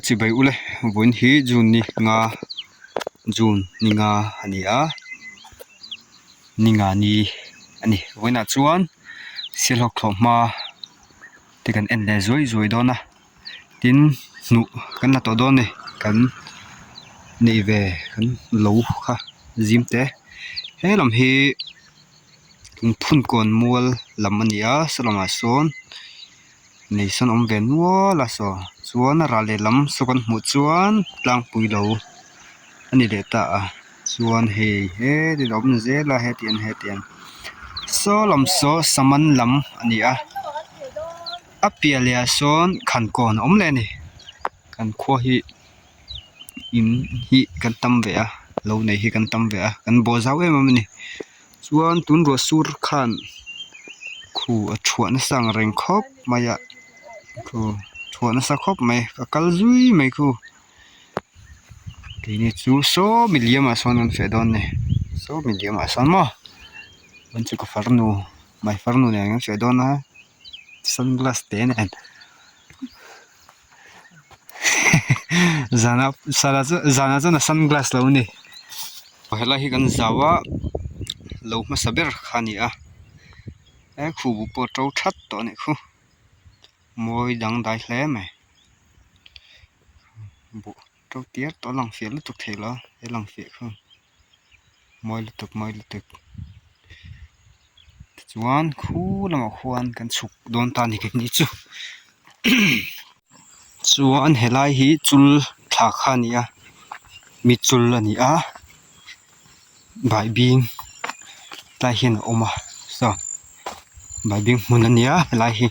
Chibai ule vawiin hi June ni nga June ni nga a ni a ni nga ni a ni vawiinah chuan sialhawk thlawh hma te kan en leh zuai zuai dawn a tin hnuh kan la tawh dawn a ni kan neih ve kan lo kha zim te he lam hi phunkawn mual lam a ni a saw lamah sawn. Nei sawn awm ve nual a saw chuan a ral lehlam saw kan hmuh chuan tlangpui lo a ni leh ta a chuan hei hetin a awm zel a hetiang hetiang saw lam saw saman lam a ni a a piah leh ah sawn khankawn a awm leh a ni kan khua hi in hi kan tam ve a lo nei hi kan tam ve a kan bawh zau em em a ni chuan tun ruah sur khan khu a thuah nasa ang reng khawp mai a khu thuah nasa khawp mai a kal zui mai khu keini chu saw miliam ah sawn an feh dawn a ni saw miliam ah sawn maw chuan chu ka farnu my farnu nen kan feh dawn a sunglass te nen. Zanah sana chu zanah chuan a sunglass lo a ni helai hi kan zau a lo hmasa ber kha a ni a he khubu pawh a to that tawh a nih khu mawi dangdai hle mai buh to tiar tawh a lang fiah lutuk thei lo a he lang fiah khan. Mawi lutuk mawi lutuk tichuan khu lamah khuan kan chhuk dawn ta a ni keini chu chuan helai hi chul thla kha a ni a mi chul a ni a baibing tlai hian a awm a saw baibing hmun a ni a helai hi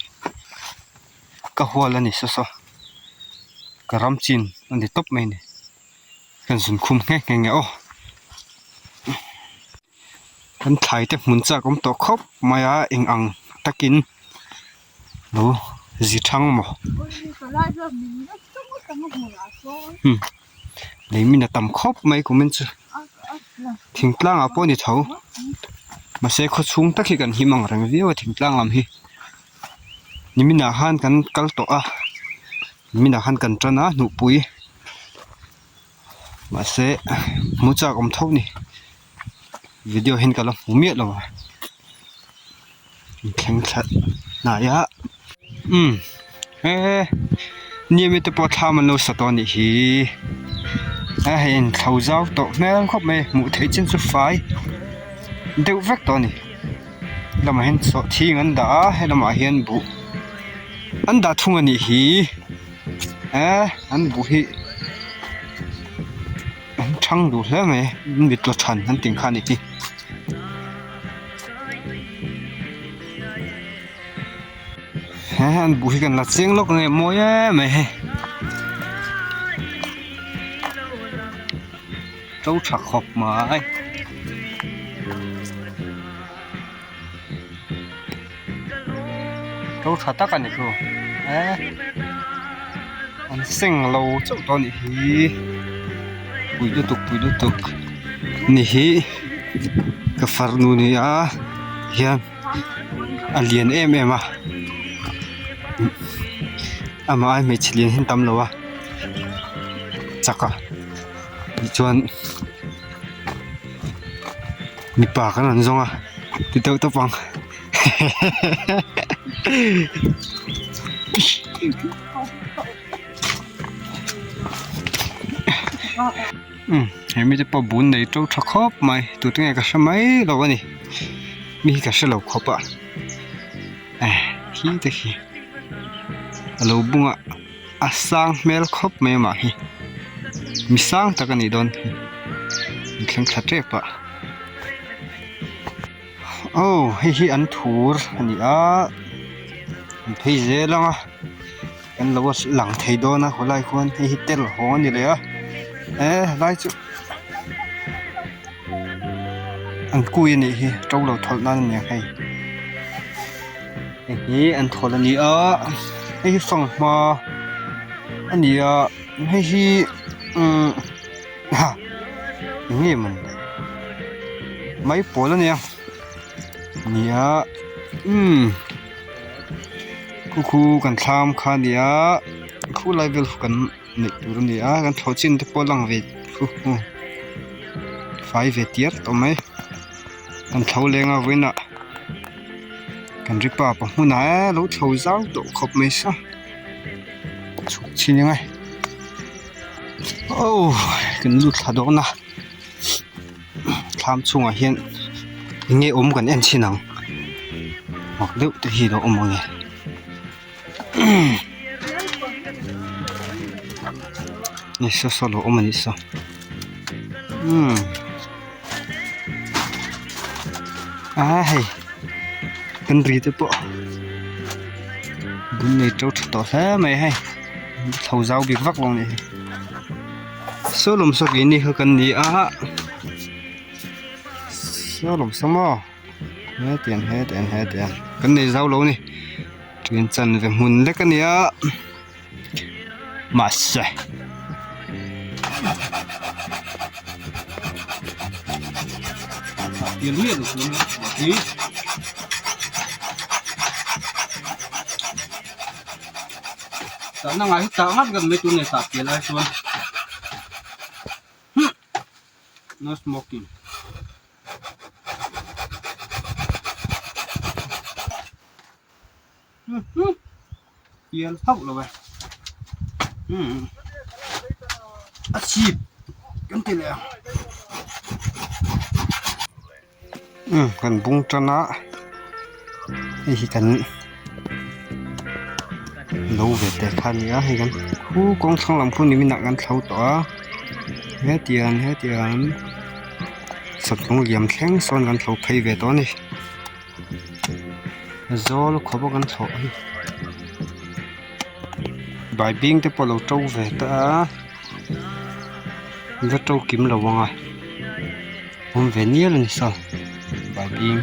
ka hual a ni saw saw ka ram chin a ni tawp mai a ni. Kan zun khum nghe nghe nge aw kan thlai te hmun chak awm tawh khawp mai a eng ang takin lo zi thang maw umm lei min a tam khawp mai kumin chu thingtlang ah pawh a ni tho mahse khaw chhung tak hi kan him ang reng viau a thingtlang lam hi nimin ah khan kan kal tawh a. Minah khan kan tan a hnuhpui mahse hmu chak awm tho ni video hian ka la hmu miah lo a inthleng thla hnai a umm he ni mite pawh thlam an lo sa tawh a nih hi a hei a inthlo zau tawh hmel khawp mai hmuh theih chin chu fai deuh vek tawh a ni lamah hian sawhthing an dah a helamah hian buh. An dah thung a nih hi eh an buh hi an thang duh hle mai an mit tlaw than an tih kha a nih hi he an buh hi kan la chiang lawk ange mawi em mai hei to tha khawp mai. To tha tak a ni chu eh an seng lo chauh tawh a nih hi pui lutuk pui lutuk ni hi ka farnu ni a hian a lian em em a amah ai hmeichhe lian hi an tam lo a chak a tichuan. Mipa kan rawn zawng a ti deuh tawp ang umm he mite pawh bun nei to tha khawp mai tute nge ka hre mai lo a ni mi hi ka hre lo khawp a eh khi te khi a lo bung a a sang hmel khawp mai amah hi mi sang tak a nih dawn hi an thleng thla tep a aw hei hi an thur a ni a an phei zel ang a kan lo lang thei dawn a khawlai khuan hei hi tel hawng a ni leh a eh helai chu an kui a nih hi to lo thawlh nan a ni ang hei. Hei hi an thawl a ni a hei hi fanghma a ni a hei hi umm ha eng nge maw ni maipawl a nia ni a umm khu khu kan thlam kha a ni a khulai vel khu kan. Neih tur a ni a kan thlawh chin te pawh a lang ve khu khu fai ve tiar tawh mai kan thlo leng a vawiinah kan ri pa pa hmunah e lo thlo zau tawh khawp mai sa chhuk chhin ang e aw kan lut thla dawn a thlam chhungah hian eng nge awm kan en chhin ang mak deuh te hi a lo awm ang e. Ni saw saw lo awm a nih saw umm a hei kan ri te pawh bul nei to tha tawh hle mai hei thlo zau bik vak lo a nih hi saw lawm saw keini kha kan ni a saw lawm saw maw hetiang hetiang hetiang kan nei zau lo a ni. Ṭin chanve hmun lek a ni a mahse no smoking. Pial hauh lo e umm a chhip kan ti leh ang umm kan bung tan a hei hi kan lo ve te kha a ni a hei kan khu kawng thlang lam khu ni minah kan thlo tawh a hetiang hetiang sawmhnawng liam thleng sawn kan thlo phei ve tawh a ni. Zawl khawp a kan thlawh hi baibing te pawh a lo to ve ta a va to kim lo ang a awm ve nial a ni saw baibing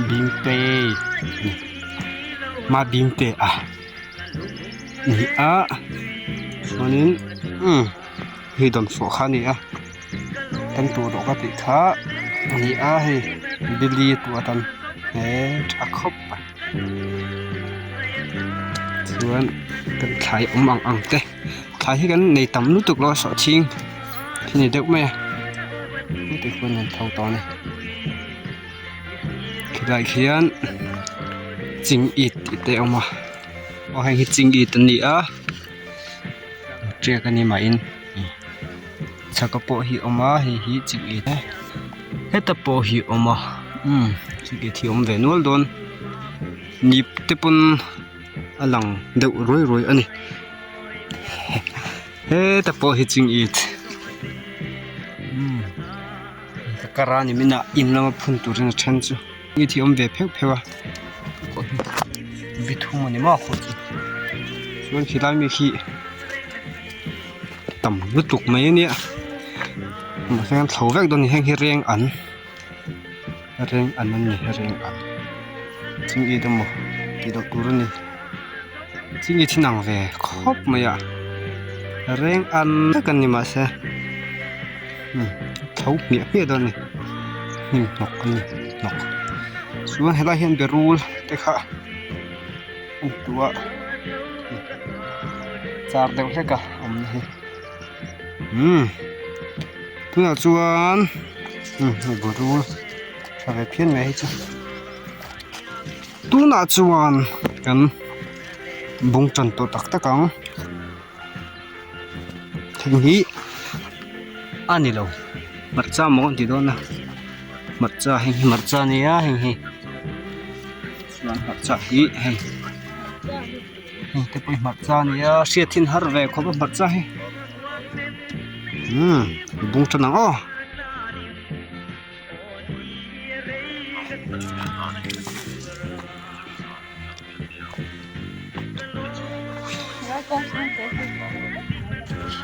bing te ma bing te a ni a chuanin umm hei dawnfawh kha a ni a. Kan tur rawh ka tih kha a ni a hei bili tih atan he tha khawp mai chuan kan thlai awm ang ang te thlai hi kan nei tam lutuk lo a sawhchhing khi ni deuh mai a heti khuan an tho tawh a ni khilai khian ching it tih te a awm a aw heng hi ching it an ni a tiak a ni mahin. Chhaka pawh hi a awm a hei hi chi it heta pawh hi a awm a umm chi it hi a awm ve nual dawn nip te pawn a lang deuh ruai ruai a ni heta pawh hi ching it umm ka kar a ni min ah in lama phun turin a then chu. Hi thi awm ve pheuh pheuh a bi thum a ni maw khaw chu chuan khilai mi khi tam lutuk mai a nia mahse an thlo vek dawn a ni heng hi reng an reng an a ni reng an ching it emaw tih loh tur a ni ching it hi nang ve khawp mai a reng an vek an ni mahse. Tho hmiah hmiah dawn a ni hnim hnawk a ni hnawk chuan helai hian berul te kha an tu a char deuh hlek a awm na hi umm tunah chuan berul tha ve phian mai hi chu tunah chuan kan bung tan tawh tak tak ang. Thing hi a ni lo hmarcha maw an ti dawn a hmarcha heng hi hmarcha a nia heng hi chuan hmarcha hi hei heng te pawh hi hmarcha a nia hriat thin har ve khawp a hmarcha hi umm bung tan ang aw.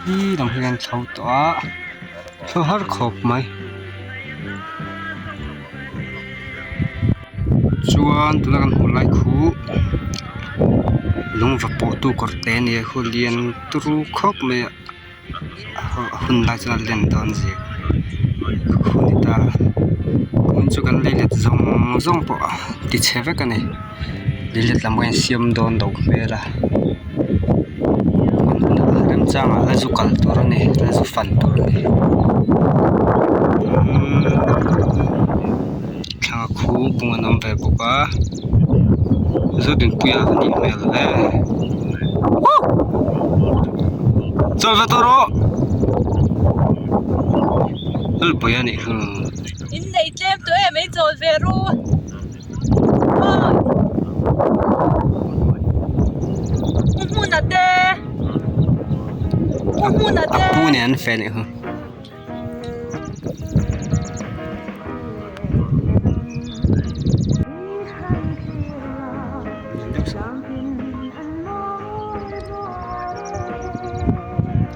Khi lam hi kan chho tawh a chho har khawp mai chuan tuna kan hmuh lai khu lung va pawh tu kawr te a ni a khu lian turu khawp mai a. A hun lai chuan a len dawn zia khu ni ta kumin chu kan lei let zawng zawng pawh a ti chhe vek a ni lei let lam pawh hian siam dawn loh hmel a. Remchangah la zu kal tur a ni la zu fan tur a ni umm thla khu bung an awm ve bawk a Zodinpuia a nih hmel hle chawl va tawh rawh Lalpuia a nih chu. Innei tlem tawh em ei chawl ve ru. Pu hmuna te Pu hmuna te A pu nen an fel nih chu.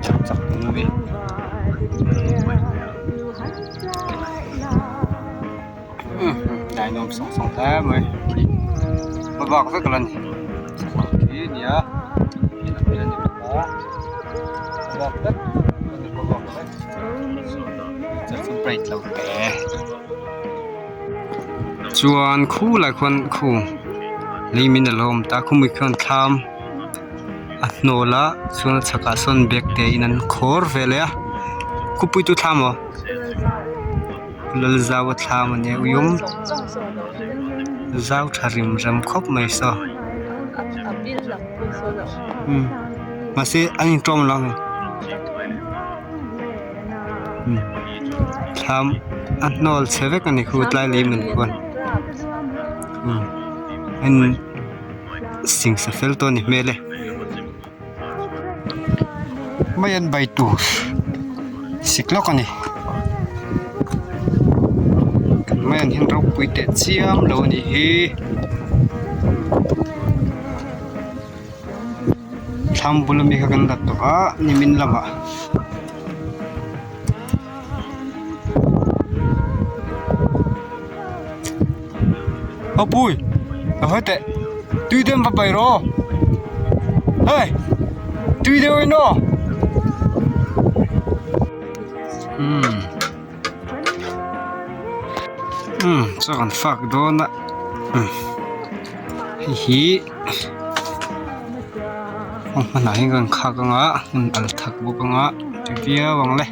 Chak chak movie. Dai nuam sawng sawng hle mai hma bak vek a la ni khi a ni a khi lam hi a ni bawk a hma bak vek a ni hma bak vek chak chu bright lo hle chuan khulai khuan khu lei min a lo awm ta khumi khian thlam a hnawl a chuan a chhakah sawn bag te in an khawr ve leh a khawpui chu thlam aw. Lalzau a thlam a nia uiawm zau tha rim rem khawp mai saw umm mahse an intawm lo ang umm thlam a hnawl chhe vek a ni khu tlai lei man khuan umm en singsa fel tawh a ni hmel e. Mai an bai tur sik lawk a ni mai an hian ropui teh chiam lo a nih hi thlam bul ami kha kan la tawh a nimin lamah. Apui a hawi teh tui deuh va pai rawh hei tui deuh in aw umm umm chaw kan fak dawn a umm hei hi a hmanah hian kan khak anga hmun al thak bawk anga ti viau ang le.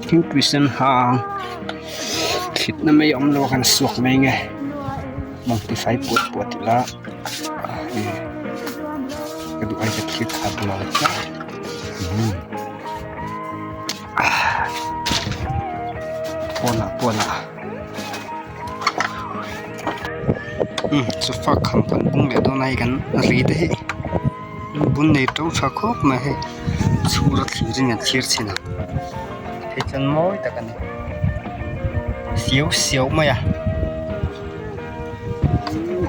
Thingpui sen hang thitna mai awm lo a kan suak mai nge mawng tifai puat puat ila ka duh ai ka thlir khat lo tlat pawnah pawnah umm sofa kham kan bung leh dawn a hei kan ri te hi. Bun nei to tha khawp mai hei chhur a thlir in an thlir thin a hei chuan mawi tak a ni siau siau mai a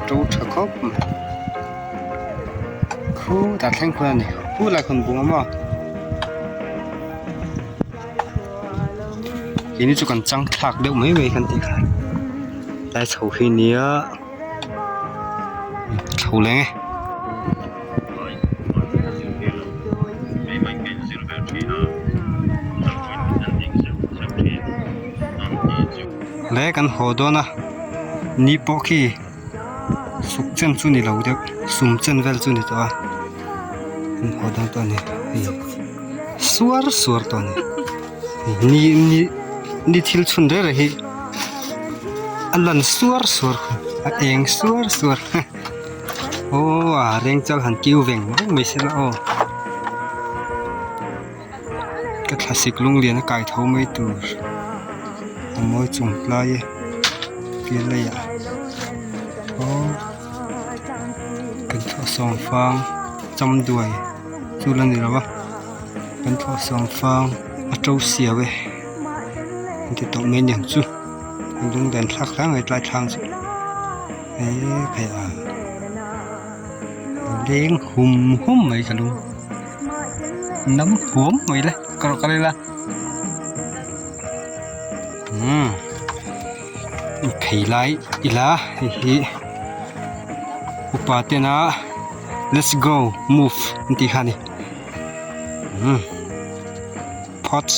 to tha khawp mai khutah thleng khuan a ni khulai khawn bung a maw keini chu kan chang thlak deuh mai mai kan tih kha tlai chho hi nia. Chho leng e. Le kan haw dawn a ni pawh khi suk chen chu ni lo deuh sum chen vel chu ni tawh a kan haw dawn tawh a ni hei suar suar tawh a ni. Ni ni ni thil chhun reng reng hi a lan suar suar a eng suar suar aw a reng chal han kiu veng veng mai se la aw ka thlasik lunglian a kai tho mai tur a mawi chung tlai e pial leiah aw kan thawh sawm fang cham duai chu la ni lo a. Kan thlawh sawm fang a to siau e an ti tawh mai aniang chu an lung dan thlak hle mai tlai thlang chu eee phei a leng hum hum mai ka lung nam huam mai le ka rawh kal ila umm phei lai ila hei hi upa tena let's go move an tih kha a ni. Umm pots.